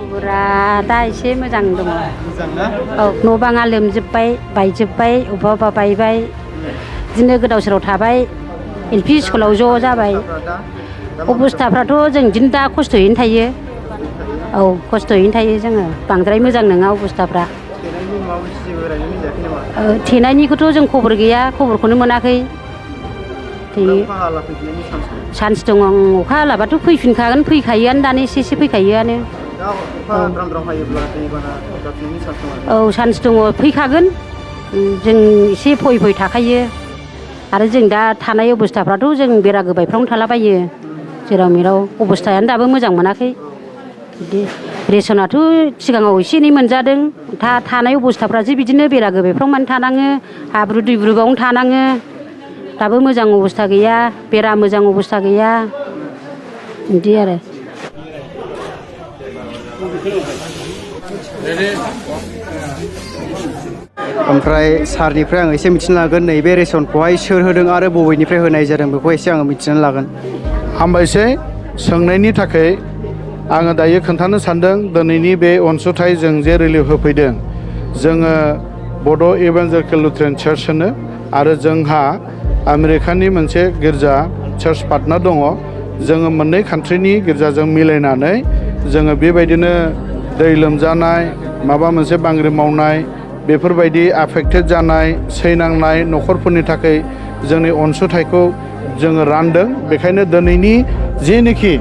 खबरा दा एसे मोजां दङ। मोजां ना? औ न' बाङा लोमजोब्बाय बायजोब्बाय अबेबा बायबाय बिदिनो गोदाव सोराव थाबाय LP स्कुलाव ज' जाबाय। अबस्थाफ्राथ' जों बिदिनो दा खस्थ'यैनो थायो। औ खस्थ'यैनो थायो जोङो बांद्राय मोजां नङा अबस्थाफ्रा। थेनायनिखौथ' जों खबर गैया खबरखौनो मोनाखै। चान्स दङ अखा हालाबाथ' फैफिनखागोन फैखायोआनो दानो एसे फैखायोआनो। औ चान्स दङ फैखागोन जों एसे फै थाखायो आरो जों दा थानाय अबस्थाफ्राथ' जों बेरा गोबायफ्रावनो थालाबायो जेराव मेराव अबस्थायानो दाबो मोजां मोनाखै। बिदि रेसनाथ' सिगाङाव एसे एनै मोनजादों थानाय अबस्थाफ्रासो बिदिनो बेरा गोबायफ्राव मानो थानाङो हाब्रु दैब्रुबावनो थानाङो दाबो मोजां अबस्था गैया बेरा मोजां अबस्था गैया बिदि आरो। ओमफ्राय सारनिफ्राय आं एसे मिथिनो लागोन नैबे रेसनखौहाय सोर होदों आरो बबेनिफ्राय होनाय जादों बेखौ एसे आङो मिथिनानै लागोन। हामबायसै सोंनायनि थाखाय आङो दायो खोन्थानो सानदों दिनैनि बे अनसुंथाइ जों जे रिलिफ होफैदों जोङो बड' इभान्जेलिकेल लुथेरान चार्च होनो आरो जोंहा आमेरिकानि मोनसे गिर्जा चार्च पार्टनार दङ। जोङो मोननै कान्ट्रिनि गिर्जाजों मिलायनानै जोङो बेबायदिनो दै लोमजानाय माबा मोनसे बांग्रि मावनाय बेफोरबायदि आफेक्टेड जानाय सैनांनाय न'खरफोरनि थाखाय जोंनि अनसुंथाइखौ जोङो रानदों। बेखायनो दिनैनि जेनोखि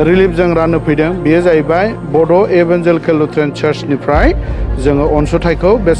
रिलिफ जों राननो फैदों बेयो जाहैबाय बड' इभान्जेलिकेल लुथेरान चार्चनिफ्राय जोङो अनसुंथाइखौ बे